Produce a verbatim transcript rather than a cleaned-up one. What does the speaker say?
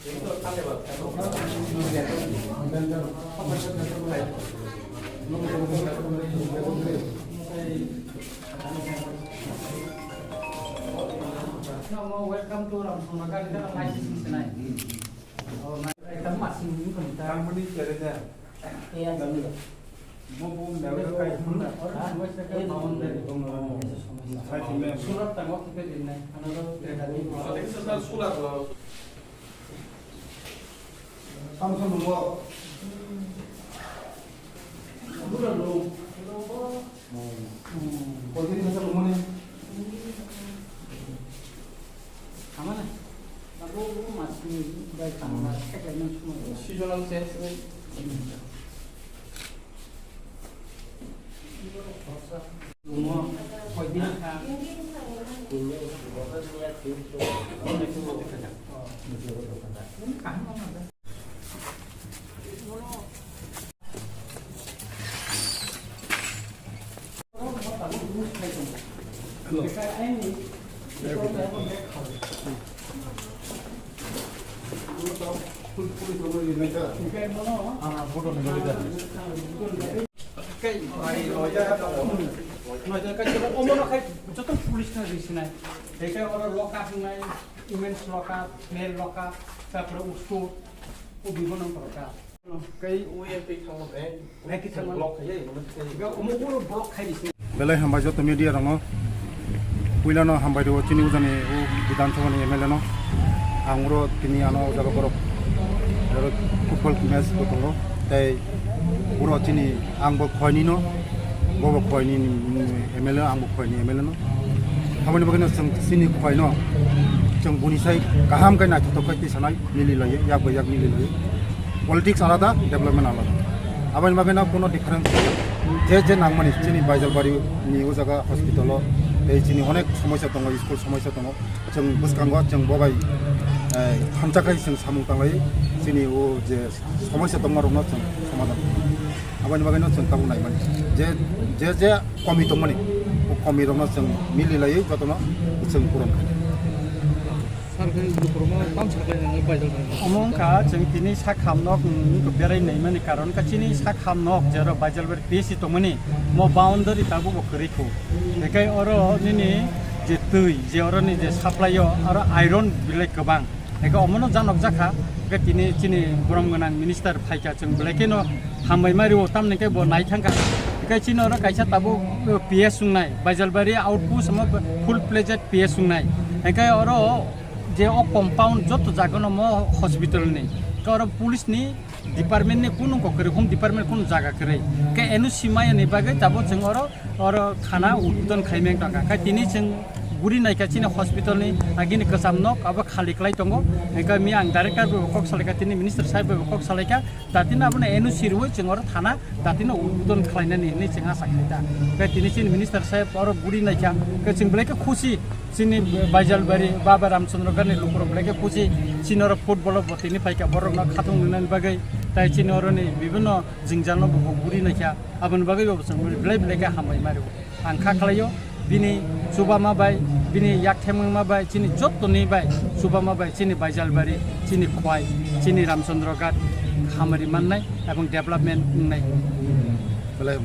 Welcome to Ramsona Garden, license sinai. Oh, na, ekta masing ni kami ta. Tangmani kere da. Iya, iya. Bo bo mela kai hunda. Ha? Eh, boundary. Sai ti me. Surat tangwa kita dinai. Ano ro, surat. Samsung nunggu. Udah lu. Hmm. Kau jadi macam mana? Mana? Aku masih baik sama. Seasonal change. Omono khai joto police na risinai. Ekai oro lock up wngnai, women's lock up, male lock up, tapore usto, o bibono lock up. Kai uya kai thangma bai. Bai kai thangma. Block khai, block khai. Ga omo ulo block khai risinai. Belai hambai joto media rokno. Puilano hambai rwo chini ujani o Bidhan Sabha ni M L A no. Ang oro tini ano o jaga borok, borok football match bo tongo. Tei oro chini ang bo khoini no, bo bo khoini ni M L A, ang bo khoini M L A no. Aboni bagwi no chwng chini khoino chwng buni sai kaham khe naithothok khe tisanai mili laiyo, yak bai yak mili laiyo. Politics alada, development alada. Aboni bagwi no kuno difference je je nangmani chini Baijalbari ni o jaga hospital o tei chini onek somosya tongo, school somosya tongo. Chwng bwskango chwng bo bai, eh, thansa khai chwng samung tanglai chini o je somosya tongma rokno chwng somadhan. Aboni bagwi no chwng tabuk naimani je, je, je komi tongmani o komi rokno chwng mili laiwi jotono chwng puron khai. Sir, khe lukurokno tamo saklainani Baijalbari? Omo wngkha chwng tini sak hamnok, mm, berai naimani karon kha chini sak hamnok jero Baijalbari P S C tongmani mo boundary tabuk bo kwrwi kho. Ekai oro nini je twi je oroni je supply o oro iron belai kwbang. Ekai omono janok jakha, ekai tini chini borom gwnang minister phaikha chwng belai kheno hambai ma rio tamni khe bo nai thangkha. Ekai chini oro kaisa tabuk, uh, P S wngnai, Baijalbari outpost omo full fledged P S wngnai. Ekai oro je o compound joto jagano mo hospital ni, ke oro police ni department ni kunu kokri home department kunu jaga kwrwi. Ke N O C maya ni bagwi tabuk chwng oro, oro thana udbodon khai meng tongkha. Khe tini chwng guri naikha chini hospital ni agini kwcham nok abo khali kwlai tongo. Hingkhe mi ang director bai bo kok salaikha, tini minister sahib bai bo kok salaikha. Datino abono N O C rwui chwng oro thana datino udbodon khlainani hinwi chwng asa khlaikha. Khe tini chini minister sahib oro guri naikha. Khe chwng belai khe khusi. Chini Baijalbari, Baba Ramchandra Ghat ni lukurok belai khe khusi, chini oro football o bo tini phaikha borokno khatung rwnani bagwi, tai chini oroni bibinno jwngjal no bo guri naikha, aboni bagwi bo chwng belai belai khe hambai ma rwo. Ang kha khlaio, bini chubama bai, bini yak themma bai, chini jottoni bai chubama bai, chini Baijalbari, chini Khwai, chini Ramchandra Ghat hamari mannai ebong development wngnai. Belai